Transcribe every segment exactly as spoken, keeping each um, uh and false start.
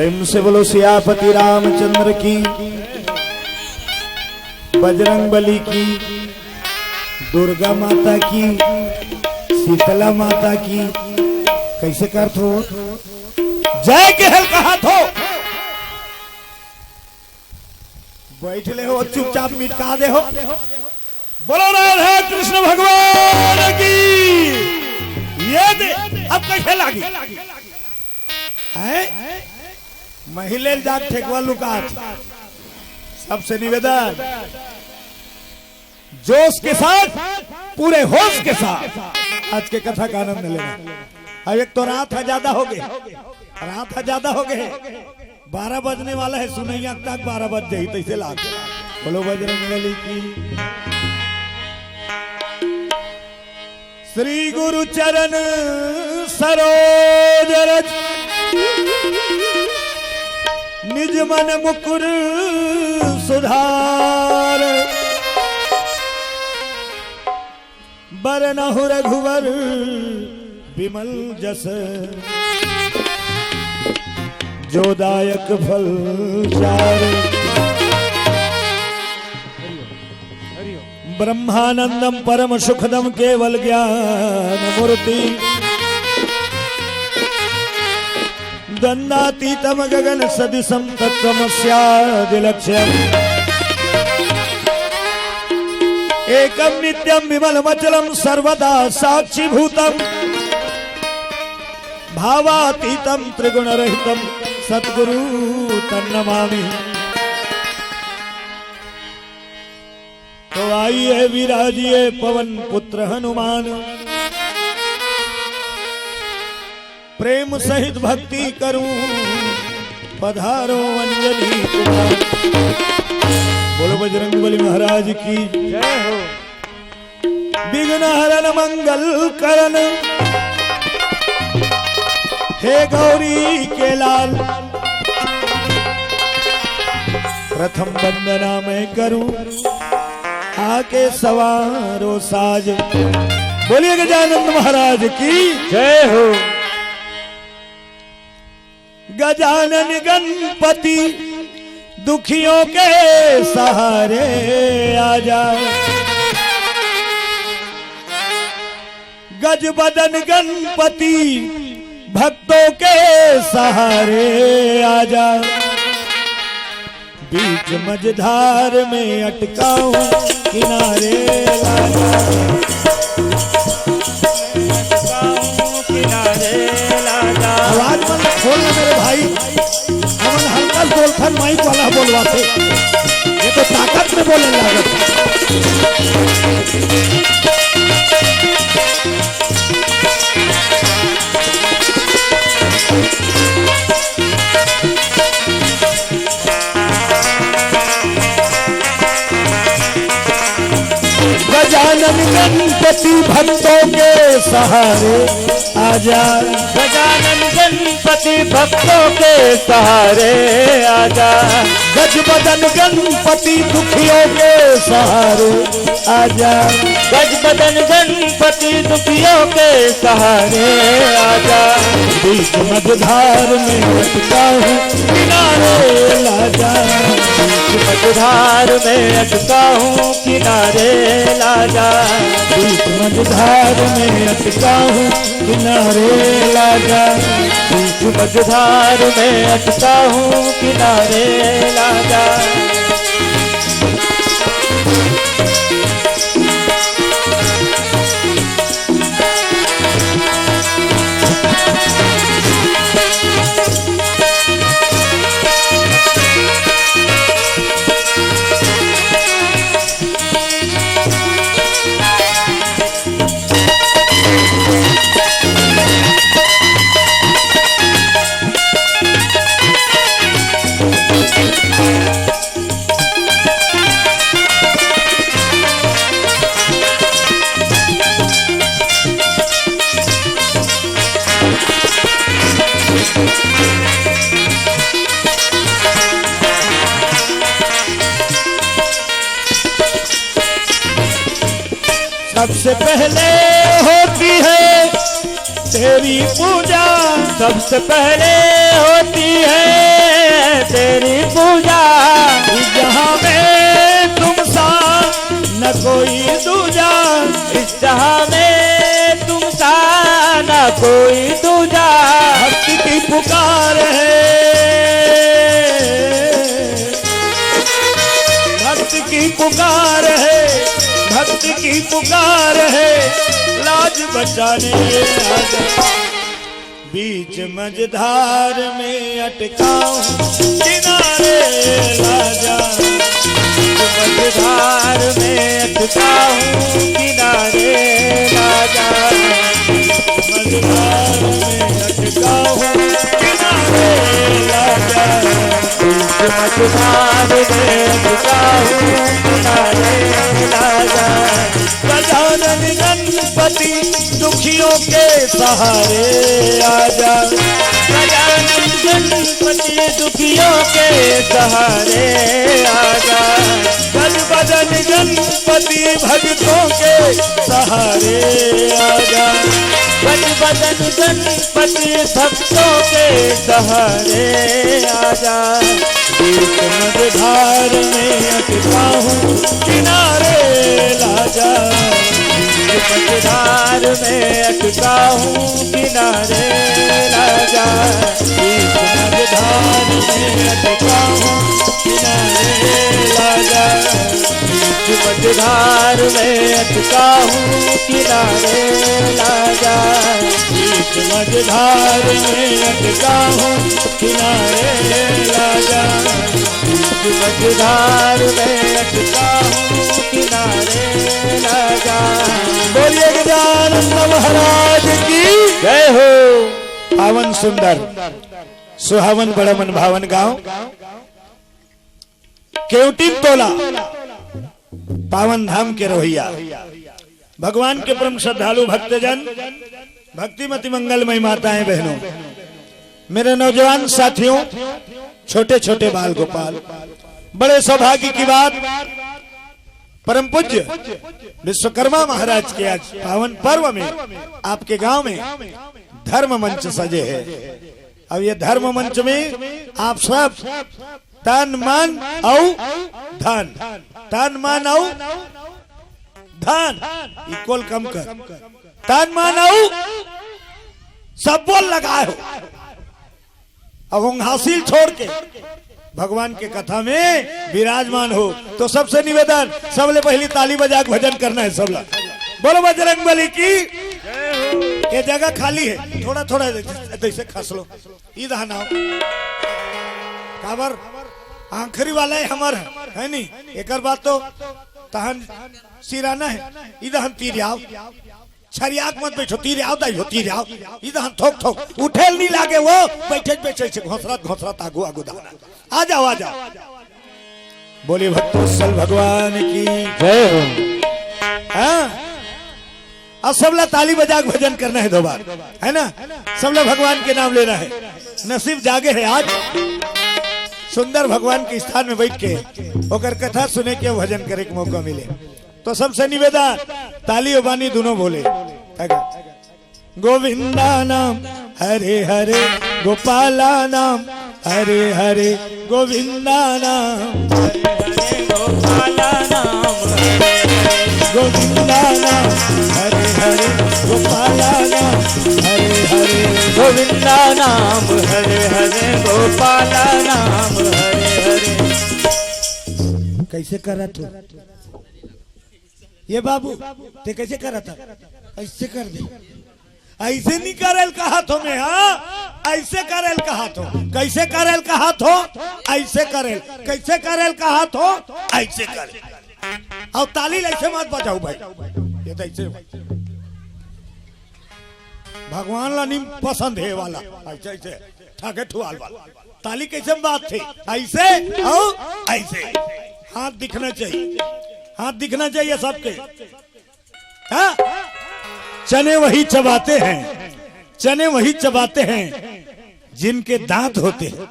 प्रेम से बोलो सियापति रामचंद्र की, बजरंग बली की, दुर्गा माता की, शीतला माता की। कैसे करत हो? जय के हल कहा थो। बैठ ले हो, चुपचाप मिटका दे हो। बोलो राधा कृष्ण भगवान की। ये दे, अब कैसे लागी? हैं? महिले जात ठेकवा लुकात। सबसे निवेदन, जोश के साथ, पूरे होश के साथ आज के कथा का आनंद लेना। अब एक तो रात है, ज्यादा हो गए, रात है, ज्यादा हो गए, बारह बजने वाला है, सुनैया तक बारह बज जाई, तैसे लाग। बोलो बजरंग बली की। श्री गुरु चरण सरोज रज, निज मन मुकुर सुधार। बरनहु रघुवर विमल जस, जो दायक फल चार। ब्रह्मानंदम परम सुखदम केवल ज्ञान मूर्ति, द्वंद्वातीतम गगन सदृशम तत्वमस्यादिलक्ष्यम। एकम नित्यम विमलमचलम सर्वदा साक्षीभूतम, भावातीतम त्रिगुण रहितम सतगुरु तन्नमामि। तो आइए विराजिए पवन पुत्र हनुमान, प्रेम सहित भक्ति करूं, पधारो अंजनी कुमार। बोलो बजरंग बली महाराज की। जय हो। विघ्न हरण मंगल करण, हे गौरी के लाल, प्रथम वंदना मैं करूं, आके सवारो साज। बोलिए गजानंद महाराज की। जय हो। गजानन गणपति दुखियों के सहारे आजा। गज बदन गणपति भक्तों के सहारे आजा। बीच मझधार में अटका हूँ, किनारे लाजा। अटका हूँ, किनारे लाजा। आवाज मत खोलना मेरे भाई, हमन हल्का बोलथन, माइक वाला बोलवाथे, ये तो ताकत में बोले लागत। गजानन गणपति भक्तों के सहारे आजा। गजानन गणपति भक्तों के सहारे आजा। गज बदन गणपति दुखियों के सहारे आजा। गज बदन गणपति दुखियों के सहारे आजा। बीच मझधार में अटका हूँ, किनारे लाजा। बीच मझधार में अटका हूँ, किनारे लाजा। बीच मझधार में अटका हूँ, किनारे लाजा। बीच मझधार में अटका हूँ, किनारे लाजा। सबसे पहले होती है तेरी पूजा। सबसे पहले होती है तेरी पूजा, इस जहां में तुम सा न कोई दूजा, इस जहां में तुम सा न कोई दूजा। भक्त की पुकार है, भक्त की पुकार है, भक्त की पुकार है, लाज बचाने आजा। बीच मझधार में अटका हूँ, किनारे लाजा। बीच मझधार में अटका हूँ, किनारे लाजा। मझधार में अटका हूँ, किनारे लाजा। बीच मझधार में अटका हूँ, किनारे लाजा। गजानन गणपति दुखियों के सहारे आजा। गजानन गणपति दुखियों के सहारे आजा। गज बदन गणपति भक्तों के सहारे आजा। गज बदन गणपति भक्तों के सहारे आजा। बीच मझधार में अटका हूँ, किनारे लाजा। बीच मझधार में अटका हूँ, किनारे लाजा। बीच मझधार में अटका हूँ, किनारे लाजा। बीच मझधार में अटका हूँ, किनारे लाजा। बीच मझधार में अटका हूँ, किनारे लाजा। बीच मझधार में अटका हूँ, किनारे लाजा। बोलिए गजानन महाराज की जय हो। पावन सुंदर सुहावन बड़ा मन भावन गांव केवटिन तोला, पावन धाम के रहोइया, भगवान के परम श्रद्धालु भक्तजन, भक्तिमती मंगलमयी माताएं बहनों, मेरे नौजवान साथियों, छोटे छोटे बाल गोपाल, बड़े सौभाग्य की बात, परम पूज्य विश्वकर्मा महाराज के आज पावन पर्व में आपके गांव में धर्म मंच सजे है। अब ये धर्म मंच में आप सब तन मन अउ धन, तन मन अउ धन, इक्वल कम कर, तन मन अउ सब बोल लगाए हो। अब हम हासिल छोड़ के भगवान के कथा में विराजमान हो, तो सबसे निवेदन, सबले पहली ताली बजा के भजन करना है सबला। बोलो बजरंग बली की। ये जगह खाली है, थोड़ा थोड़ा जैसे खस लो, ई दहन आओ। काबर आखिरी वाला है हमर, है नी? एकर बाद तो तहन सिराना है, ई दहन तीर आओ। छरियाक मत बैठो, तीर आओ दाई हो, तीर आओ। ई दहन थोक थोक उठेल नहीं लागे वो, बैठे बैठे से घोसरत घोसरत आगू आगू दहन। आ जाओ, आ जाओ। बोलिए भक्तवत्सल भगवान की जय हो। हाँ, अब सबला ताली बजा के भजन करना है दो बार, है ना? सबला भगवान के नाम लेना है। नसीब जागे है आज, सुंदर भगवान के स्थान में बैठ के ओकर कथा सुने के, भजन करे के मौका मिले। तो सबसे निवेदन, ताली और बानी दोनों बोले। गोविंदा नाम हरे हरे, गोपाला नाम हरे हरे, गोविंदा नाम हरे हरे, गोपाला नाम हरे हरे, गोविंदा नाम हरे हरे, गोपाला नाम हरे हरे, गोविंदा नाम हरे हरे, गोपाला नाम हरे हरे। कैसे करत हो ये बाबू? ते कैसे करत हो? ऐसे कर दे। ऐसे नहीं करेल कहा थो मैं, हाँ, ऐसे करेल कहा थो। कैसे करेल कहा थो? ऐसे करेल। कैसे करेल कहा थो? ऐसे करेल। और ताली ऐसे मत बजाओ भाई, ये तो ऐसे। भगवान ला नहीं पसंद है वाला, ऐसे ऐसे ठाके ठुआल वाला। ताली कैसे बात थी? ऐसे और ऐसे। हाथ दिखना चाहिए, हाथ दिखना चाहिए सबके। हाँ? चने वही चबाते हैं, चने वही चबाते हैं जिनके दांत होते हैं।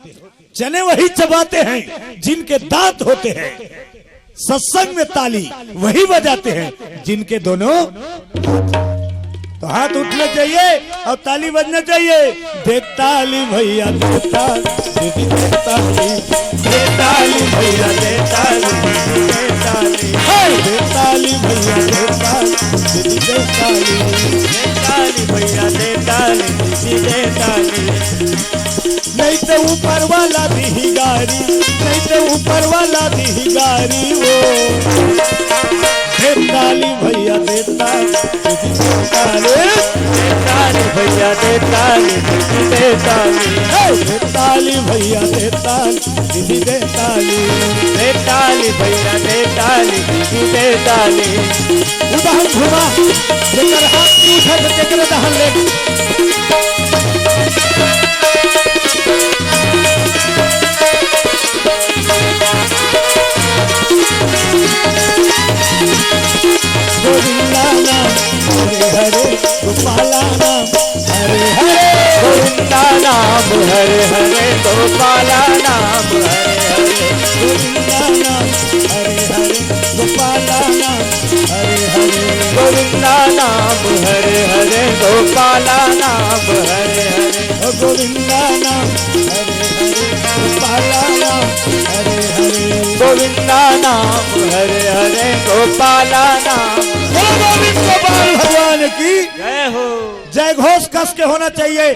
चने वही चबाते हैं जिनके दांत होते हैं। सत्संग में ताली वही बजाते हैं जिनके दोनों। तो हाथ उठना चाहिए और ताली बजना चाहिए। दे ताली भैया, दे ताली, दीदी दे ताली। दे ताली भैया, दे ताली, दीदी दे ताली। हे! दे ताली भैया, दे ताली, दीदी दे ताली। दे ताली भैया, दे ताली, दीदी दे ताली। नहीं तो ऊपर वाला दिही गारी, नहीं तो ऊपर वाला दिही गारी वो। दे ताली भैया, दे ताली, दीदी दे ताली। दे ताली भैया, दे ताली, दीदी दे ताली। हे! दे ताली भैया, दे ताली, दीदी दे ताली। दे ताली भैया, दे ताली, दीदी दे ताली। उदहन घुमा, जेकर हाथ नहीं उठे तो तेकरे दहन ले। गोविंदा नाम हरे हरे, गोपाला नाम हरे हरे। गोविंदा नाम हरे हरे, गोपाला नाम हरे हरे। गोविंदा नाम हरे हरे, गोपाला नाम हरे हरे। गोविंदा नाम हरे हरे, गोपाला नाम हरे हरे। ओ गोविंदा नाम हरे हरे, गोपाला नाम हरे हरे। गोविंदा नाम हरे हरे, गोपाला नाम। बोलो गोविंद गोपाल भगवान की। जय हो। जय घोष कस के होना चाहिए।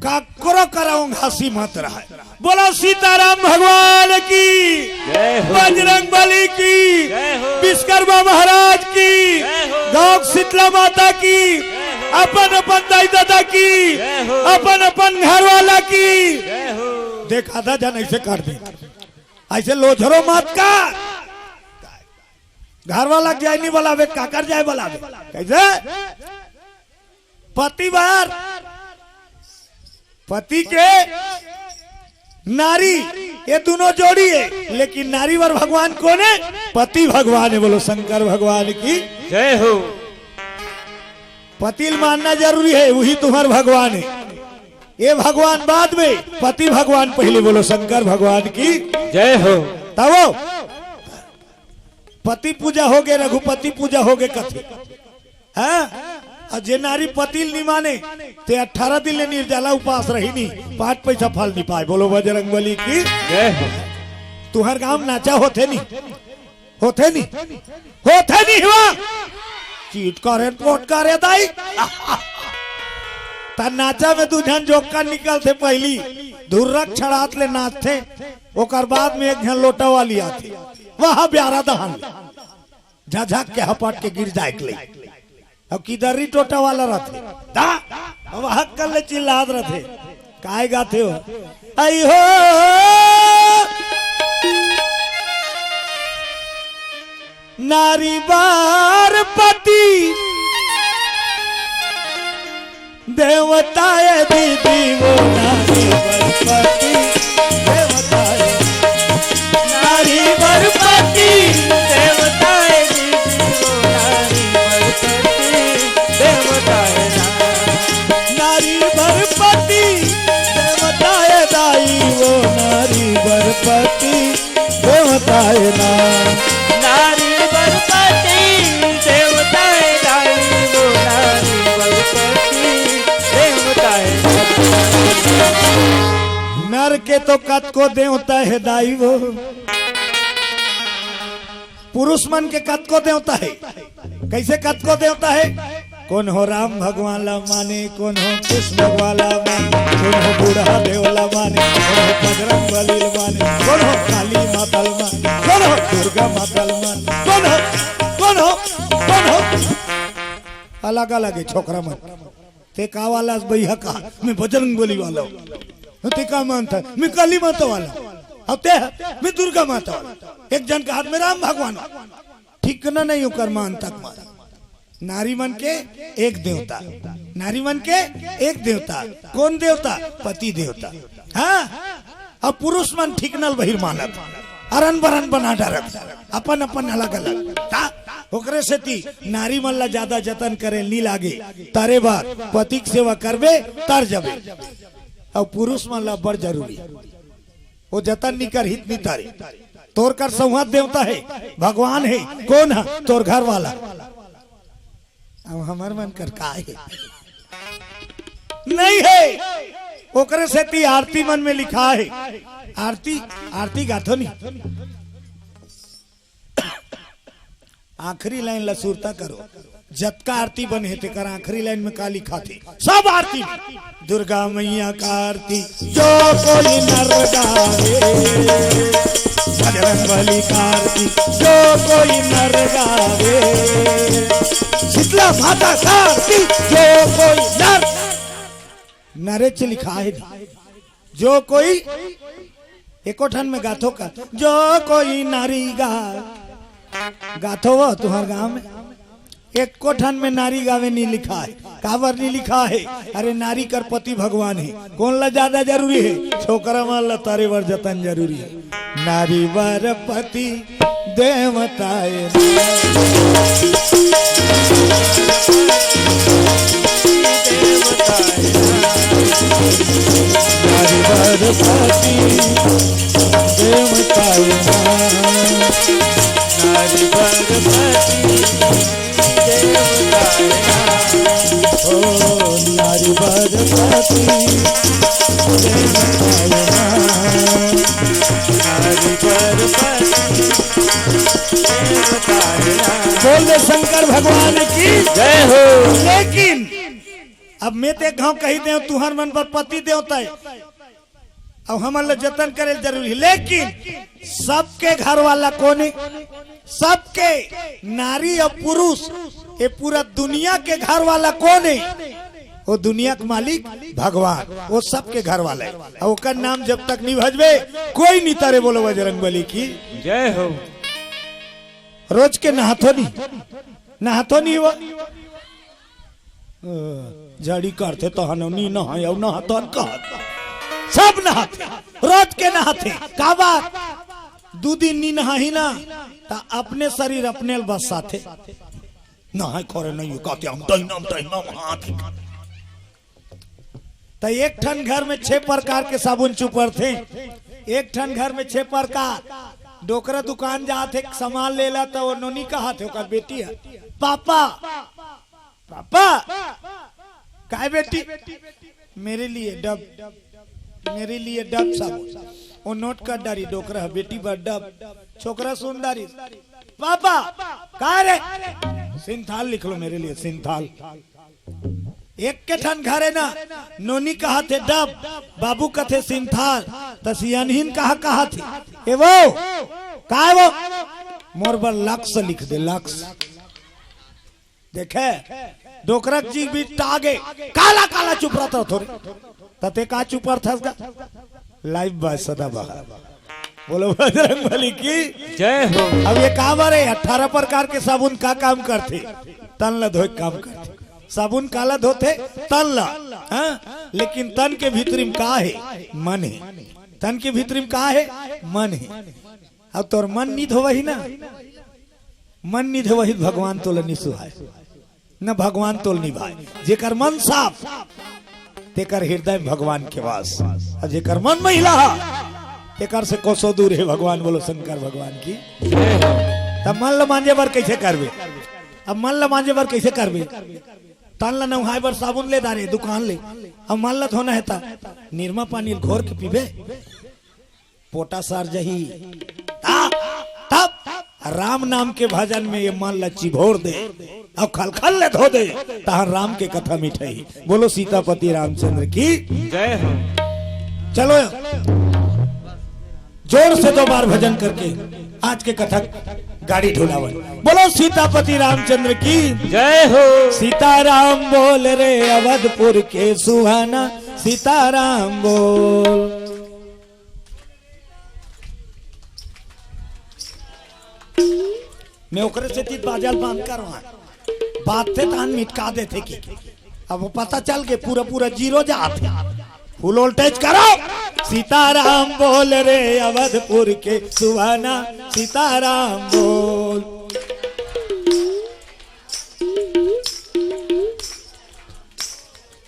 काकरो करा ओंघासी मत रहे। बोलो सीताराम भगवान की। जय हो। बजरंग बली की। जय हो। विश्वकर्मा महाराज की। जय हो। गांव शीतला माता की। जय हो। अपन अपन दाई दादा की। जय हो। अपन अपन घर वाला की। जय हो। देख आधा जन ऐसे कर दे, ऐसे लोझरो मत कर। घर वाला के जाए नहीं बोलावे, काकर जाए बोलावे। कैसे? पति बर, पति के नारी, ये दोनों जोड़ी है, लेकिन नारी बर भगवान कौन है? पति भगवान है। बोलो शंकर भगवान की। जय हो। पति ल मानना जरूरी है, वही तुम्हार भगवान है। ये भगवान बाद में, पति भगवान पहले। बोलो शंकर भगवान की। जय हो। तब वो पति पूजा हो गए, रघुपति पूजा हो गए कथे। हाँ? और जे नारी पति ल नहीं माने, ते अठारह दिन ले निर्जला उपास रही नहीं, पांच पैसा फल नहीं पाए। बोलो बजरंग बली की। जय हो। तुहर गांव नाचा होथे नहीं, होथे नहीं, होथे नहीं हुआ। चीट करे, पोट करे दाई। त नाचा में दू झन जोक्का निकलथे, पहली धुर्रक छड़ात ले नाचथे, ओकर बाद में एक झन लोटा वाली आथे, वह ब्यारा दहन ले झझक के हपट के गिर जाए के ले। अब किधर ही टोटा वाला रहथे, दा, अब हक कर ले चिल्लात रहथे। काय गाथे हो? आई हो नारी बार पति देवता है दीदी वो नारी बरपति देवता है। नारी बरपति देवता है दीदी वो नारी बरपति देवता है ना। नारी बरपति देवता है दाई वो नारी बरपति देवता है ना। नारी बरपति देवता है दाई वो नारी बरपति देवता है ना। नर के तो कतको देवता है दाई वो, पुरुष मन के कतको देवता है। कैसे कतको देवता है? कोन हो राम भगवान ला माने, कोन हो कृष्ण भगवान ला माने, कोन हो बूढ़ा देव ला माने, कोन हो बजरंग बली ला माने, कोन हो काली माता ला माने, कोन हो दुर्गा माता ला माने, कोन हो, कोन हो, कोन हो? अलग अलग है छोकरा मन। ते का वाला हस बइहा का? मैं बजरंग बली वाला हूँ। ते का मानता है? मैं काली माता वाला हूँ। अब ते, मैं दुर्गा माता वाला। एक जन का हाथ में राम भगवान। ठीक ना नहीं ओकर मान तक मान। नारी मन के एक देवता, नारी मन के एक देवता। कौन देवता? पति देवता। हाँ, अब पुरुष मन ठीक नल बहिर मानत, अरन बरन बना डरत, अपन अपन अलग अलग। ता ओकरे सेती नारी मन ला ज्यादा जतन करे नी लागे। तारे बार पति के सेवा करबे, तर जबे। अब पुरुष मन ला बड़ जरूरी, वो जतन नी कर हित नी तारे। तोर कर संवाद देवता है, भगवान है, कौन है? तोर घर वाला। अब हमर मन कर का हे? नहीं हे। ओकरे सेती आरती मन में लिखा हे। आरती, आरती गाथो नहीं। आखिरी लाइन ला सुरता करो। जतका आरती बने हे, तेकर आखिरी लाइन में का लिखा थे? सब आरती में दुर्गा मैया का आरती जो कोई नर गावे, बजरंग बली का आरती जो कोई नर गावे, शीतला माता का आरती जो कोई नर, नरेच लिखा हे। जो कोई एको ठन में गाथो का, जो कोई नारी गा, गाथो वो तुहर गांव में एको ठन में नारी गावे नहीं लिखा हे। काबर नहीं लिखा हे? अरे, नारी कर पति भगवान हे। कोन ला ज्यादा जरूरी हे? छोकरा मन ला तारे बर जतन जरूरी हे। नारी बर पति देवता हे। नारी बर पति देवता हे। नारी बर पति देवता हे। ओ नारी बर पति देवता हे। नारी बर पति बोल दे शंकर भगवान की जय हो। लेकिन अब मैं ते घाव कही दे, तुहर मन बर पति देवता हे, अब हमन ला जतन करे जरूरी हे, लेकिन सबके घर वाला कोन हे? सबके नारी अउ पुरुष, ये पूरा दुनिया के घर वाला कोन हे? वो दुनिया के मालिक भगवान, वो सबके घर वाला हे। अउ ओकर नाम जब तक नहीं भजबे, कोई नहीं तारे। बोलो बजरंग बली की जय हो। रोज के नहाथो नहीं, नहाथो नहीं वो। अ, झाड़ी करथे तहन नी नहाय अउ नहाथन कहत। सब नहाथे, रोज के नहाथे। काबर? दू दिन नी नहाही ना, त अपने शरीर अपने ल बसाथे। नहाय खोरे नहीं कहते, हम दहिना, हम दहिना हाथ। त एक ठन घर में छह प्रकार के साबुन चुपरथे, एक ठन घर में छह प्रकार। डोकरा दुकान जात हे, सामान लेला, त वो नोनी कहत हे, ओकर बेटी हे, "पापा, पापा।" "काय बेटी?" "मेरे लिए डब, मेरे लिए डब साबुन।" वो नोट कर डारी, डोकरा हे, बेटी बर डब। छोकरा सुन डारी, "पापा, काय रे?" "सिंथाल लिख लो मेरे लिए, सिंथाल।" एक के ठन घर हे ना, नोनी कहत हे डब, बाबू कथे सिंथाल, त सियानहिन कहा कहत हे, "ए वो, काय वो?" "मोर बर लक्स लिख दे, लक्स।" देखे, डोकरा के जीभ भी टागे, काला काला चुपरत रथो रे। त ते का चुपरथस गा? Live by सदाबहार। बोलो बजरंग बली की जय हो। अब ये का बारे, अठारह प्रकार के साबुन का काम करथे? तन ला धोए के काम करथे। साबुन काला धोथे? तन ला। हाँ? लेकिन तन के भीतरी में का हे? मन हे। तन के भीतरी में का हे? मन हे। अब तोर मन नी धोवही ना, मन नी धोवही त भगवान तोला नी सुहाय। न भगवान तोल निभाय। जेकर मन साफ, तेकर हृदय में भगवान के वास। अउ जेकर मन मैला, तेकर से कोसों दूर हे भगवान। बोलो शंकर भगवान की। त मन ल मांजे बर कइसे करबे? अब मन ल मांजे बर कइसे करबे? तन ल नहाय बर साबुन ले डारे दुकान ले, अब मन ल धोना हे त निरमा पानी ल घोर के पीबे। पोटा सर जही। ता-, तब राम नाम के भजन में ये मन ला चिभोर दे, अउ खलखल ले धो दे, तहां राम के कथा मिठाई। बोलो सीतापति रामचंद्र की। जय हो। चलो, जोर से दो बार भजन करके आज के कथा गाड़ी ढुलावन। बोलो सीतापति रामचंद्र की। जय हो। सीताराम बोल रे अवधपुर के सुहाना, सीताराम बोल। मैं ओकरे सेती बाजा ल बंद करवाय। बाजथे तहान मिटका देथे कि। अब वो पता चल के पूरा पूरा zero जात हे। Full voltage करो। सीताराम बोल रे अवधपुर के सुहाना, सीताराम बोल।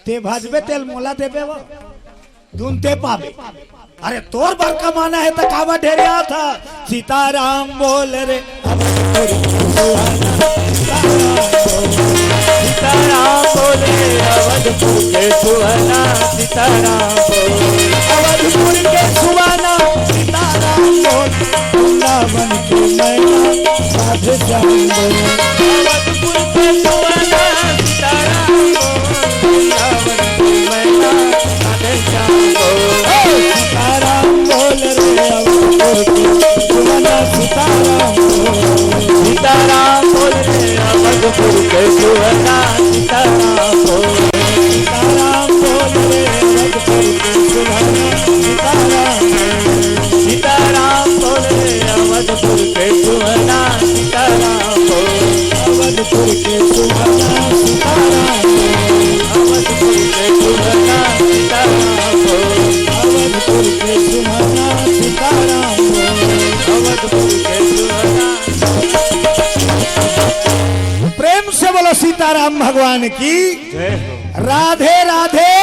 ते भजबे तेल मोला देबे वो, धुन ते पाबे। अरे तोर बर कमाना हे त काबर ढेरे आत हे? सीताराम बोल रे। के सुहाना सीताराम बोल। अवधपुर के सुहाना सीताराम बोल। वृंदावन के मैना राधे श्याम बोल। अवधपुर के सुहाना सीताराम बोल। वृंदावन के मैना राधे श्याम बोल। हे! सीताराम बोल रे अवधपुर के सुहाना सीताराम बोल। सीताराम बोल रे अवधपुर के सुहाना सीताराम बोल। सीताराम बोल रे अवधपुर के सुहाना सीताराम बोल। सीताराम बोल रे अवधपुर के सुहाना सीताराम बोल। अवधपुर के सुहाना सीताराम बोल। अवधपुर के सुहाना सीताराम बोल। अवधपुर के सुहाना सीताराम बोल। अवधपुर के सुहाना। प्रेम से बोलो सीताराम भगवान की। जय हो। राधे राधे।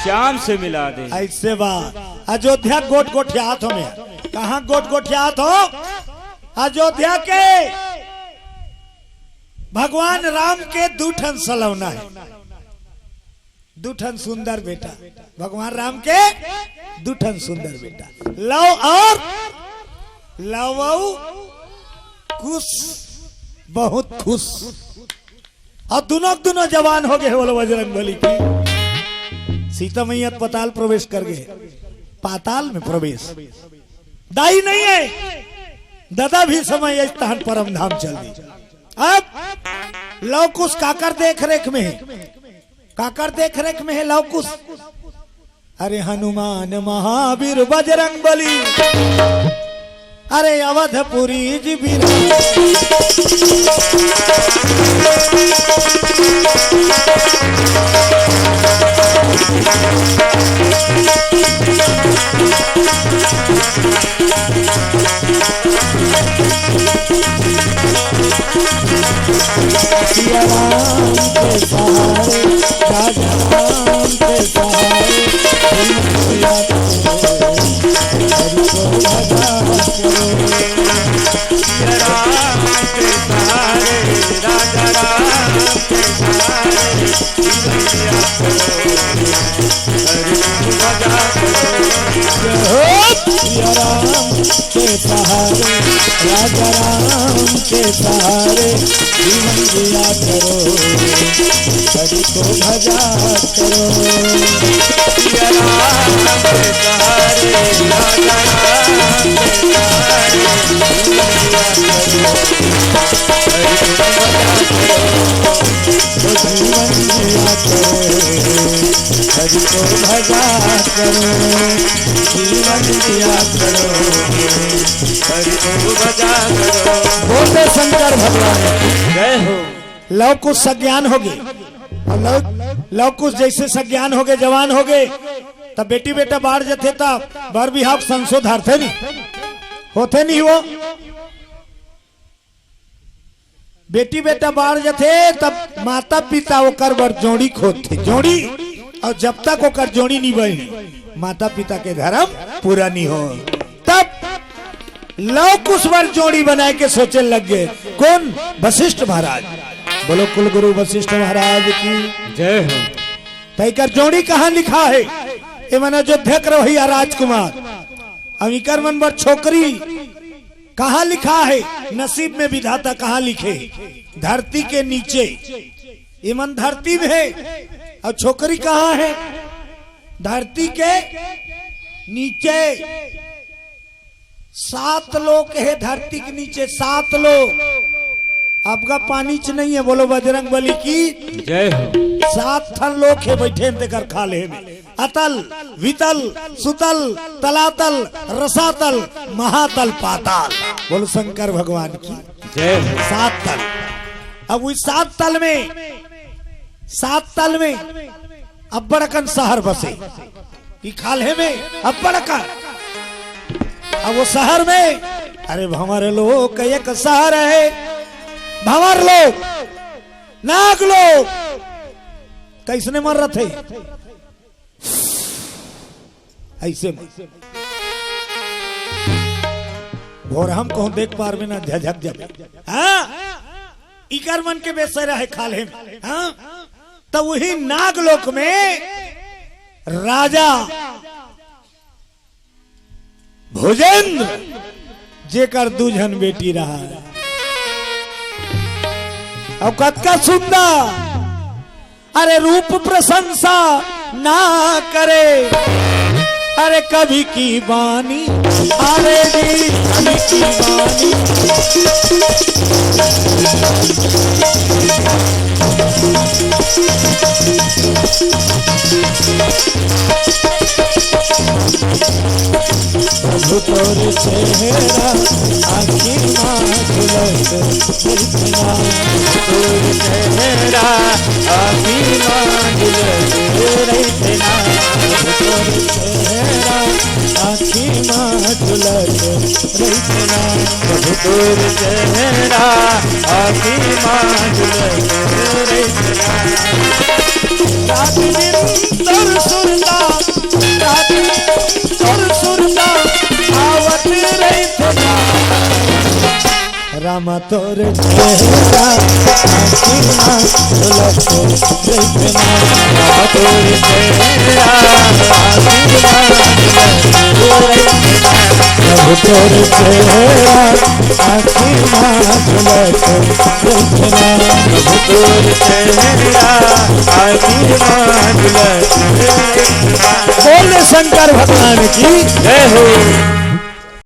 श्याम से मिला दे। ऐसे बात। अयोध्या गोठ गोठियात हो में। कहाँ गोठ गोठियात हो? अयोध्या के भगवान राम के दू ठन सलौना हे, दू ठन सुंदर बेटा। भगवान राम के दू ठन सुंदर बेटा, लव और लव अउ कुश, बहुत खुश। अउ दुनों के दुनों जवान हो गे हे, बोलो बजरंग बली की। सीता मैया त पताल प्रवेश कर गे, पाताल में प्रवेश। दाई नहीं हे, ददा भी समय अइस तहन परम धाम चल दी। अब लव कुश काकर देख रेख में हे, काकर देख रेख में हे लव कुश? अरे हनुमान महावीर बजरंग बली, अरे अवधपुरी जी बिराज। सिया राम के सहारे, राजा राम के सहारे, दुनिया को हरि को भजा करो। सिया राम के सहारे, राजा राम के सहारे, दुनिया को हरि को भजा करो। जय हो सिया राम के सहारे, राजा राम के सहारे, जीवन जिया करो, हरि को भजा करो। सिया राम के सहारे, राजा राम के सहारे, जीवन जिया करो, हरि को भजा करो। तो जीवन जिया करो, हरि को भजा करो, जीवन जिया करो, हरि को भजा करो। बोलते शंकर भगवान। जय हो। लव कुश सज्ञान हो गे, अउ लव, लव कुश जइसे सज्ञान हो गे, जवान हो गे, तब बेटी बेटा बाढ़ जथे, तब बर बिहाव संसो धरथे नहीं, होथे नहीं वो। बेटी बेटा बाढ़ जथे, तब माता पिता ओकर बर जोड़ी खोजथे, जोड़ी। अउ जब तक ओकर जोड़ी नहीं बने, माता पिता के धर्म पूरा नहीं हो। तब लव कुश बर जोड़ी बनाए के सोचे लग गे। कोन? वशिष्ठ महाराज। बोलो कुल गुरु वशिष्ठ महाराज की। जय हो। त एकर जोड़ी कहाँ लिखा हे? ए मन अयोध्या के रहइया राजकुमार। अब इकर मन बर छोकरी कहाँ लिखा हे? नसीब में विधाता कहाँ लिखे हे? धरती के नीचे। ए मन धरती में हे, अउ छोकरी कहाँ हे? धरती के नीचे। सात लोक हे धरती के नीचे, सात लोक। अब गा पानी च नहीं हे, बोलो बजरंग बली की। जय हो। सात ठन लोक हे बइठे हे तेकर खाल्हे में। अतल, वितल, सुतल, तलातल, रसातल, महातल, पाताल। बोलो शंकर भगवान की। जय हो। सात तल। अब उही सात तल में, सात तल में अब्बड़ अकन शहर बसे। ई खाल्हे में अब्बड़ अकन। अब वो शहर में, अरे भंवर लोक एक शहर हे, भंवर लोक, नाग लोक। कइसने मन रथे? अइसे में भोरहा म कहूँ देख पारबे ना, झझक जाबे। हाँ, इकर मन के बेसरा हे खाल्हे में। हाँ, तब वही नागलोक में राजा भुजेंद्र, जेकर दू झन बेटी रहा, अउ कतका सुंदर, अरे रूप प्रशंसा ना करे, अरे कभी की बानी, अरे जी कभी की बानी। प्रभु तोर चेहरा आँखी मा झलक रहिथे ना। तोर चेहरा आँखी मा झलक रहिथे ना। प्रभु तोर चेहरा आँखी मा झलक रहिथे ना। प्रभु तोर चेहरा आँखी मा झलक रहिथे ना। रात दिन तोर सुरता, रात दिन तोर सुरता आवत रहिथे ना। रामा तोर चेहरा आँखी मा झलक रहिथे ना। रामा तोर चेहरा आँखी मा झलक रहिथे ना। प्रभु तोर चेहरा आँखी मा झलक रहिथे ना। प्रभु तोर चेहरा आँखी मा झलक रहिथे ना। बोल शंकर भगवान की जय हो।